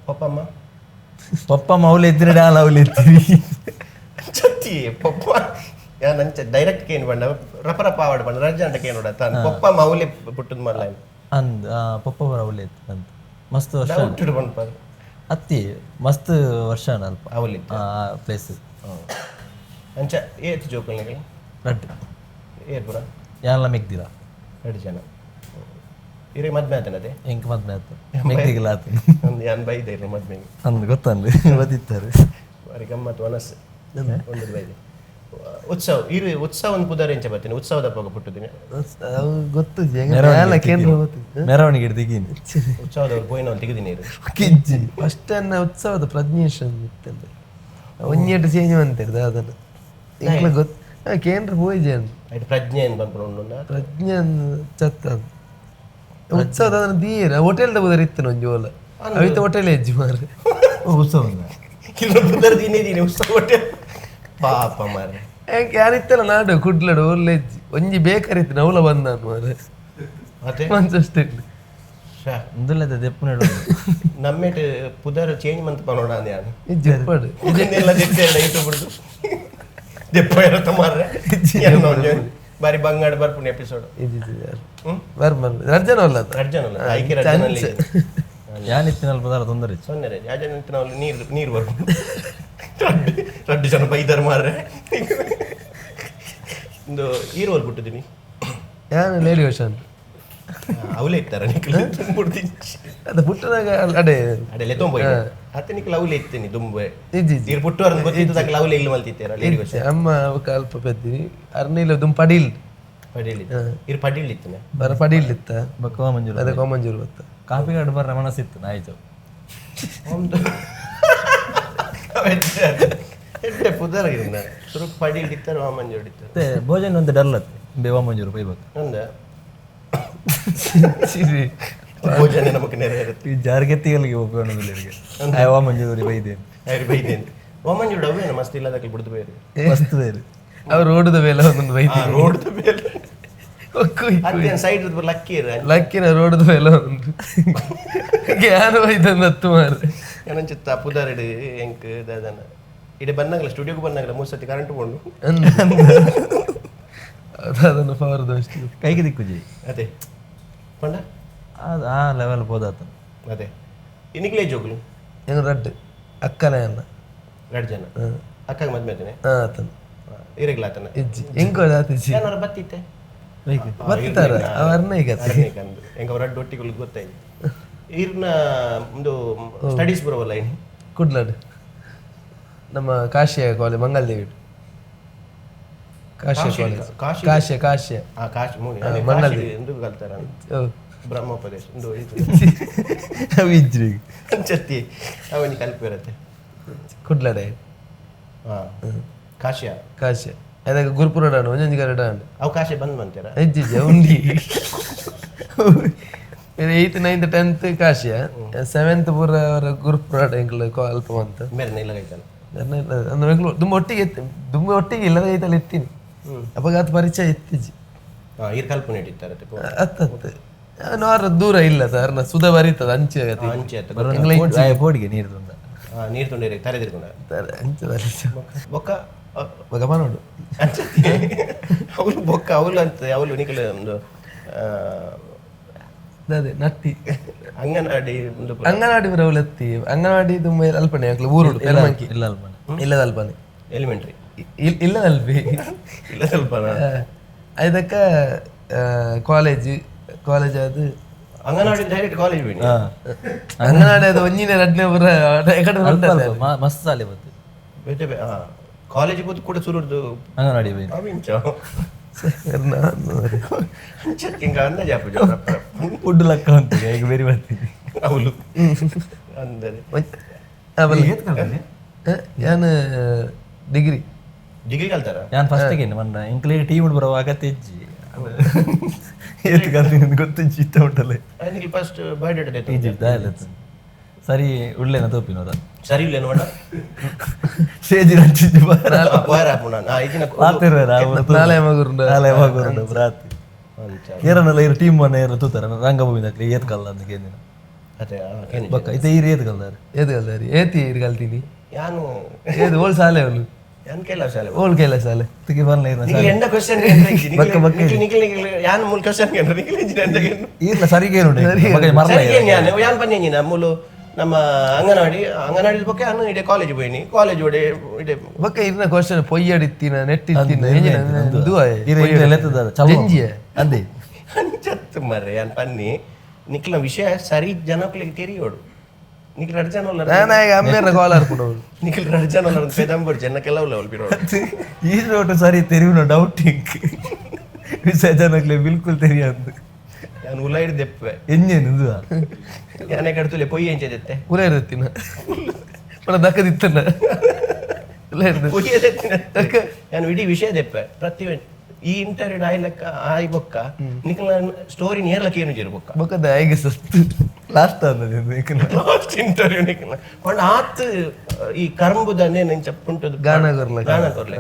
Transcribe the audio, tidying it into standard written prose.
ಪಪ್ಪಮ್ಮ. Papa mould ಎತ್ತಿನ doll ಅವಲು ಎತ್ತಿ. ಚತ್ತಿ papa ಯಾನ್ ಅಂಚ ಡೈರೆಕ್ಟ್ ಕೇನ್ ಪಂಡ ರಪ ರಪ ಆವಡ್ ಪಂಡ ರಜ್ಜಂಟ ಕೇನೋಡ ತಾನ್ ಪಪ್ಪ ಮೌಲೆ ಪುಟ್ಟುದು ಮಲ್ಲ. ಅಂದ್ ಪಪ್ಪ ಬರ ಅವಲು ಎತ್ತು ಅಂತ ಮಸ್ತ್ ವರ್ಷ. ಡೌಟ್ ಪನ್ಪ. ಅತ್ತಿ ಮಸ್ತ್ ವರ್ಷ ಅಲ್ಪ. ಅವಲಿ. ಆ ಪ್ಲೇಸ್. ಅಂಚ ಏತ್ ಜೋಕುಲ್ ನಿಕಲ್? ರಡ್ಡ್. ಏರ್ ಪುರ? ಯಾನ್ಲ ಮೆಗ್ದಿರ. ರಡ್ಡ್ ಜನ. ಇರೆ ಮದ್ಮೆ ಆತನದೆ? ಎಂಕ್ ಮದ್ಮೆ ಆತು, ಮೆಗ್ದಿಗೆಲ್ಲ ಆತು. ಅಂದ್ ಯಾನ್ ಬೈದೆ ಇರ್ನ ಮದ್ಮೆಗೆ. ಅಂದ್ ಗೊತ್ತಂದು ಬದಿತ್ತಾರೆ. ಬಾರಿ ಗಮ್ಮತ್ ವನಸ್ ಒಂದು ಬೈದೆ. ಉತ್ಸವ ಇರು ಉತ್ಸವ ಒಂದು ಪುದರ್ ಎಂಚ ಬರ್ತೀನಿ? ಉತ್ಸವದ ಪೋಗ ಪುಟ್ಟುದಿನಿ. ಅವು ಗೊತ್ತುಜಿ ಹೆಂಗೆ ಕೇಂದ್ರ ಗೊತ್ತಿತ್ತು. ಮೆರವಣಿಗೆ ತೆಗೀನಿ. ಉತ್ಸವದವ್ರು ಪೋಯಿನವ್ರು ತೆಗೆದಿನಿ ಇರು. ಕಿಜ್ಜಿ ಫಸ್ಟ್ ಅನ್ನ ಉತ್ಸವದ ಪ್ರಜ್ಞೇಶ್ ಇತ್ತಂತೆ. ಒಂಜೆಟ್ ಚೇಂಜ್ ಮಂತೇರ್ದ ಅದನ್ನ ಎಂಕ್ಲ ಗೊತ್ತ ಕೇಂದ್ರ ಪೋಯಿಜೆ ಅಂದ್. ಆಯ್ತು, ಪ್ರಜ್ಞೆ ಏನು ಪನ್ಪುನ ಉಂಡು. ಪ್ರಜ್ಞೆ ಚತ್ತ ಉತ್ಸವದ ಅದನ್ನ ದೀರ ಹೋಟೆಲ್ ದ ಬುದರ್ ಇತ್ತು ಒಂಜಿ ಓಲ ಅವಿತ ಹೋಟೆಲ್ ಹೆಜ್ಜಿ ಮಾರ್ರೆ. ಉತ್ಸವ. ಇಲ್ಲ, ಪುದರ್ ದಿನೇ ದಿನೇ ಉತ್ಸವ ಹೋಟೆಲ್, ಪಾಪ ಮಾರ್ರೆ. ಎಂಕ್ ಯಾರಿತ್ತಲ್ಲ ನಾಡು ಕುಡ್ಲಡು ಓಲ್ ಹೆಜ್ಜಿ ಒಂಜಿ ಬೇಕರಿ ಇತ್ತು ನೌಲ ಬಂದ ಮಾರ್ರೆ. ಅದೇ. ಮಂಚಷ್ಟೇ. ಶಾ. ಇಂದುಲ್ಲದ ದೆಪ್ಪು. ನಮ್ಮೇಟ್ ಪುದರ್ ಚೇಂಜ್ ಮಂತ್ ಪನೋಡ ಅಂದ ಯಾನು. ಇಜ್ಜಿ ಉಪ್ಪಡು. ಇದನ್ನೆಲ್ಲ ದೆಪ್ಪೆ ಯೂಟ್ಯೂಬ್ ಬಿಡ್ದು ದೆಪ್ಪ ಇರತ್ತ ಮಾರ್ರೆ. ಬಾರಿ ಬಂಗಾಡ ಬರ್ಪುಣಿ ಎಪಿಸೋಡ್. ಇಜ್ಜಿ ಇಜ್ಜಿ ಯಾರು ಬರ್ ಬರ್ ರರ್ಜನ ಅಲ್ಲ ಅದು. ರಡ್ಜನ ಅಲ್ಲ, ಆಯ್ಕೆ ರಡ್ಜನಲ್ಲಿ. ಯಾನಿತ್ತಿನ ಅಲ್ಪ ದಾಲ ತೊಂದರೆ ಇತ್ತು. ಸೊನ್ನೆ ರಜೆ ಯಾಜನ ನಾವು ನೀರು ನೀರು ಬರ್ಪುಂಡು. ರಡ್ಡು ರಡ್ಡು ಜನ ಬೈದಾರ ಮಾರ್ರೆ. ಒಂದು ಈರೋಲ್ ಬಿಟ್ಟಿದ್ದೀನಿ. ಯಾನು ಲೇಡಿ ವರ್ಷನ್. ಅವಲೇ ಇತ್ತಾರ ನಿಖಿಲ್ ತುಂಬಿಡ್ತೀನಿ. ಅದು ಪುಟ್ಟನಾಗ ಅಡೆ. ಅಡೆಲೆ ತೊಂಬ ಅತ್ತೆ ನಿಖಿಲ್ ಅವಲೇ ಇತ್ತೀನಿ ದುಂಬೆ. ಇಜ್ಜಿ ಇಜ್ಜಿ. ನೀರು ಪುಟ್ಟುವರ್ ಗೊತ್ತಿದ್ದದಾಗ ಅವಲೇ ಇಲ್ಲಿ ಮಲ್ತಿತ್ತೀರ ಲೇಡಿ ಇಜ್ಜಿ ಅಮ್ಮ ಅವಕ ಅಲ್ಪ ಪೆದ್ದಿನಿ ಅರ್ನಿಲ ದುಂ ಪಡೀಲ್. ಪಡೀಲಿ ಇರು ಪಡೀಲ್ ಇತ್ತಿನ. ಬರ ಪಡೀಲ್ ಇತ್ತ. ಬೊಕ್ಕ ಮಂಜೂರು. ಅದೇ ಕೋಮಂಜೂರು ಬತ್ತ. ಕಾಫಿ ಗಾಡು ಬರ್ರ ಮನಸ್ಸಿತ್ತು ನಾಯ್ತು. ಒಂದು ಎಡ್ಡೆ ಪುದರ್ ಇನ್ನ ಸುರುಕ್ ಪಡೀಲ್ ಇತ್ತಾರೆ, ವಾಮಂಜೂರು ಇತ್ತಾರೆ. ಮತ್ತೆ ಭೋಜನ ಒಂದು ಡಲ್ ಅತ್ತೆ ಬೇವ ಮಂಜೂರು ಪೈಬೇಕು. ಅಂದ. ಸಿರಿ. ಭೋಜನ ನಮಕ್ ನೆರೆ ಇರುತ್ತೆ. ಈ ಜಾರ್ಗೆತ್ತಿಗಳಿಗೆ ಹೋಗೋಣ ವಾ ಮಂಜೂರು ಬೈದೇನೆ. ಯಾರು ಬೈದೇನೆ? ವಾಮಂಜೂರು ಅವೇನು ಮಸ್ತ್ ಇಲ್ಲದಕ್ಕೆ ಬಿಡ್ದು ಬೇರೆ. ಮಸ್ತ್ ಬೇರೆ. ಅವ್ರು ರೋಡ್ದ ಮೇಲೆ ಒಂದೊಂದು ಬೈದಿ. ರೋಡ್ ಮೇಲೆ. ಅದೇ ಸೈಡ್ ಲಕ್ಕಿ ಇರ. ಲಕ್ಕಿನ ರೋಡ್ದ ಮೇಲೆ ಒಂದು ಯಾರು ಬೈದಂದು ಹತ್ತು ಮಾರ್ರೆ. ಏನಂಚಿತ್ತ ಪುದರ್ ಎಂಕ್ ದಾದನ ಇಡೆ ಬಂದಾಗಲ ಸ್ಟುಡಿಯೋಗೆ ಬಂದಾಗಲ ಮೂರು ಸತಿ ಕರೆಂಟ್ ಕೊಂಡು. ಅದು ಅದನ್ನು ಪವರ್ ಅಷ್ಟು. ಕೈಗೆ ದಿಕ್ಕುಜಿ. ಅದೇ ಪಂಡ. ಅದು ಆ ಲೆವೆಲ್ ಹೋದಾತ. ಅದೇ ಇನ್ನಿಗ್ಲೇ ಜೋಗ್ಲು. ಏನು ರಡ್ಡ್ ಅಕ್ಕನ ಅನ್ನ. ಎರಡು ಜನ. ಅಕ್ಕಾಗ ಮದ್ವೆ ಆತನೆ? ಹಾ ಆತನ. ಇರಗ್ಲ ಆತನ? ಇಜ್ಜಿ ಎಂಕೋ ಆತಿಜ್ಜಿ. ಏನಾರ ಬತ್ತಿತ್ತೆ? ಬತ್ತಾರ ಅವ ಅರ್ನ ಈಗ. ಕಂದು ಹೆಂಗ ಅವ್ರ ಅಡ್ಡು ಒಟ್ಟಿಗೆ ಗೊತ್ತಾಯ್ತು. ಇರ್ನ ಒಂದು ಸ್ಟಡೀಸ್ ಬರೋವಲ್ಲ ಇನ್ನು? ಕುಡ್ಲಡ್ ನಮ್ಮ ಕಾಶಿಯ ಕಾಲೇಜ್, ಮಂಗಲ್ದೇವಿ ಕಾಶಿಯ ಕಾಲೇಜ್. ಕಾಶಿ? ಕಾಶ್ಯ ಕಾಶ್ಯ. ಆ ಕಾಶಿ ಮೂಡಿ ಎಂದು ಕಲ್ತಾರ. ಬ್ರಹ್ಮೋಪದೇಶ ಒಂದು. ಅವು ಇಜ್ರಿ. ಅಂಚತ್ತಿ ಅವನಿಗೆ ಕಲ್ಪ ಇರತ್ತೆ. ಕುಡ್ಲಡೆ. ಹಾ, ಕಾಶಿಯ. ಕಾಶ್ಯ ಅದಕ್ಕೆ ಗುರುಪುರ ಡಾಂಡು ಒಂಜೊಂಜಿ ಕಡೆ ಡಾಂಡು. ಅವು ಕಾಶಿ ಬಂದ್ ಬಂತೀರ? ಇಜ್ಜಿ ಉಂಡಿ ಏಯ್ತ್ ನೈನ್ತ್ ಟೆಂತ್ ಕಾಶಿಯ, ಸೆವೆಂತ್ ಪೂರ ಅವರ ಗುರುಪುರ ಎಂಕ್ಲ ಅಲ್ಪ ಅಂತ. ಮೇರೆ ಇಲ್ಲ ಐತಲ್ಲ. ಅಂದ್ರೆ ಎಂಕ್ಲು ದುಂಬ ಒಟ್ಟಿಗೆ ಇತ್ತು, ದುಂಬ ಒಟ್ಟಿಗೆ ಇಲ್ಲದ ಐತಲ್ಲ ಇತ್ತೀನಿ ಅವಾಗ ಅದು ಪರಿಚಯ ಇತ್ತಿಜಿ. ಹಾ, ಇರ್ ಕಲ್ಪನೆ ಇಟ್ಟಿತ್ತಾರೆ. ಅತ್ತ ಅತ್ತ ನಾರ ದೂರ ಇಲ್ಲ ಸರ್, ನ ಸುಧಾ ಬರೀತದ ಅಂಚೆ ಆಗತಿ. ಅಂಚೆ ಆತ. ಪೋಡಿಗೆ ನೀರು ತಂದ. ಹಾ, ನೀರು ತೊಂದರೆ ತರೆದಿರ್ಕೊಂಡ. ಅಂಚೆ ಬರೀತ. ಬೊಕ್ಕ ಬೊಕ್ಕ ನೋಡು. ಅಂಚತ್ತಿ ಅವಳು ಬೊಕ್ಕ ಅವಳು ಅಂತ ಅವಳು ನಿಖಿಲ್ ಒಂದು ಅದೇ ನಟ್ಟಿ. ಅಂಗನವಾಡಿ ಒಂದು. ಅಂಗನವಾಡಿ ಬರವಲ್ ಎತ್ತಿ ಅಂಗನವಾಡಿ ತುಂಬ ಅಲ್ಪನೆ ಆಗ್ಲಿ ಊರುಡು ಪೆರ್ಮಂಕಿ. ಇಲ್ಲ ಅಲ್ಪನೆ. ಇಲ್ಲದ ಅಲ್ಪನೆ. ಎಲಿಮೆಂಟ್ರಿ. ಇಲ್ಲದ ಅಲ್ಪಿ. ಇಲ್ಲ ಸ್ವಲ್ಪ. ಅದಕ್ಕ ಕಾಲೇಜ್ ಕಾಲೇಜ್ ಅದು. ಅಂಗನವಾಡಿ ಡೈರೆಕ್ಟ್ ಕಾಲೇಜ್ ಬಿಡಿ. ಅಂಗನವಾಡಿ ಅದು ಒಂಜಿನ ರಡ್ನೇ ಪುರ ಎಕಡೆ. ಅಲ್ಪ ಅಲ್ಪ ಮಸ್ತ್ ಸಾಲೆ ಬತ್ತು. ಬೇತೆ ಬೇ ಹಾ ಕಾಲೇಜ್ ಕೂತ್ ಕೂಡ ಸುರುರ್ದು. ಅಂಗನವಾಡಿ ಬೈ. ಅವಿಂಚ ಹಿಂಗ ಅಂದಾಜು ಆಪುಜಿ. ಉಡ್ಡು ಲಕ್ಕ ಅಂತ ಈಗ ಬೇರೆ ಬರ್ತೀನಿ. ಅವಳು ಅಂದರೆ. ಯಾನ್ ಡಿಗ್ರಿ. ಡಿಗ್ರಿ ಕಲ್ತಾರ? ನಾನು ಫಸ್ಟ್ ಮನ್ನ ಇಂಕ್ಲಿ ಟೀಮ್ ಬರುವ ಅಗತ್ಯ ಇಜ್ಜಿ. ಏತ್ ಕಲ್ತೀನಿ ಗೊತ್ತಿಜ್ಜಿ ಇತ್ತ ಉಂಟಲ್ಲ. Nikhil first biodata. ಈಜಿಪ್ಟ್ ದಾಯಲ್ಲ ಸರಿ ಉಳ್ಳೆನ ತೋಪಿನವರ. ಸರಿ ಇಲ್ಲ ನೋಡ. ಸೇಜಿ ನಂಚಿಜ್ಜಿ ಬಾರ. ವಾರ ಆಪುಣ ಇದಿನ. ಪಾತಿರ್ವೇರ. ನಾಳೆ ಮಗುರುಂಡ. ನಾಳೆ ಮಗುರುಂಡ ರಾತ್ರಿ. ಏರನ್ನೆಲ್ಲ ಇರು ಟೀಮ್ ಅನ್ನ ಏರ ತೂತಾರ ರಂಗಭೂಮಿ ದಾಖಲೆ ಏತ್ ಕಲ್ಲ ಅಂತ ಕೇಂದಿನ. ಅದೇ ಕೇನಿಜೆ. ಬೊಕ್ಕ ಇತ್ತೆ ಈರ್ ಏತ್ ಕಲ್ದಾರ್? ಏತ್ ಕಲ್ದಾರಿ? ಏತಿ ಈರ್ ಕಲ್ತೀನಿ? ಯಾನು ಏತ್ ಓಲ್ ಶಾಲೆ ಅವಳು? ಯಾನ್ ಕೈಲಾಸ ಶಾಲೆ. ಓಲ್ ಕೈಲಾಸ ಶಾಲೆ. ತುಗೆ ಬರ್ಲ ಈರ್ನ. ನಿಖಿಲ್ ಎಂಡ ಕ್ವಶನ್. ಬೊಕ್ಕ ಬೊಕ್ಕ. ನಿಖಿಲ್ ನಿಖಿಲ್ ನಿಖಿಲ್ ಯಾನ್ ಮೂಲ ಕ್ವಶನ್ ಕೇಂದ್ರ ನಿಖಿಲ್ ಇಂಜಿನ ಎಂಡ ಕೇಂದ್ರ. ಈರ್ಲ ಸರಿಗೆ ಉಂಟು ಮಗ ಮರ್ಲ. ಸರಿ ಯಾನ್ ಯಾನ್ ಪನ್ನಿ ಮೂಲು ನಮ್ಮ ಅಂಗನವಾಡಿ ಅಂಗನವಾಡಿ ಬೊಕ್ಕ ಯಾನ್ ಇಡೆ ಕಾಲೇಜ್ ಪೋಯಿನಿ, ಕಾಲೇಜ್ ಒಡೆ ಇಡೆ. ಬೊಕ್ಕ ಇರ್ನ ಕ್ವಶನ್ ಪೊಯ್ಯಡಿತ್ತಿನ ನೆಟ್ ಇತ್ತಿನ ಈರ್ ಇಂಗ್ಲೆ ಲೆತ್ತದ ಚಲೋ. ಜಂಜಿಯ. ಅಂದೆ. ಅಂಚತ್ತು ಮರ್ರೆ, ಯಾನ್ ಪನ್ನಿ ನಿಕ್ಲ ವಿಷಯ ಸರಿ ಜನಕ್ಲೆಗ್ ತೆರಿಯೋಡು. ನಿಖಿಲ್ ರಡ್ ಜನ ಉಲ್ಲರ್. ನಾನು ಈಗ ಅಮ್ಮೇರ್ನ ಕಾಲ್ ಹಾರ್ಕೊಂಡು. ನಿಖಿಲ್ ರಡ್ ಜನ ಉಲ್ಲರ್, ಪೆದಂಬುಡ್ ಜನ ಕೆಲವು ಲೆವೆಲ್ ಪಿರೋಡು. ಈ ರೋಟು ಸರಿ ತೆರಿಯುನ ಡೌಟ್ ಇಂಕ್ ವಿಷಯ ಜನಕ್ಲೆ ಬಿಲ್ಕುಲ್ ತೆರಿಯಂದು. ಯಾನ್ ಉಲೈಡ್ ದೆಪ್ಪೆ. ಎಂಜೇನು ಇದು? ಯಾನೆ ಕಡ್ತುಲೆ ಪೊಯ್ಯಿ ಎಂಚ ದೆತ್ತೆ? ಉಲ ಇರುತ್ತಿನ ಪಣ ದಕ್ಕದಿತ್ತನ ಉಲ ಇರ್ದು. ಪೊಯ್ಯೆ ದೆತ್ತಿನ ಯಾನ್ ಇಡೀ ವಿಷಯ ದೆಪ್ಪೆ. ಪ್ರತಿ ಈ ಇಂಟರ್ವ್ಯೂ ಆಯ್ಲಕ್ಕ ಆಯ್ ಬೊಕ್ಕ ನಿಖಿಲ್ ಸ್ಟೋರಿ ನೇರ್ಲಕ್ಕೆ ಏನು ಜೇರು ಬೊಕ್ಕ. ಬೊಕ್ಕದ ಐಗೆ ಸಸ್ತು. ಲಾಸ್ಟ್ ಅಂದದ್ದು ಲಾಸ್ಟ್ ಇಂಟರ್ವ್ಯೂ ನಿಖಿಲ್ ಪಂಡ ಆತ್ ಈ ಕರಂಬುದನ್ನೇ ನೆಂಚ ಪುಂಟದ. ಗಾನ ಕೊರ್ಲಕ್ಕ. ಗಾನ ಕೊರ್ಲೆ.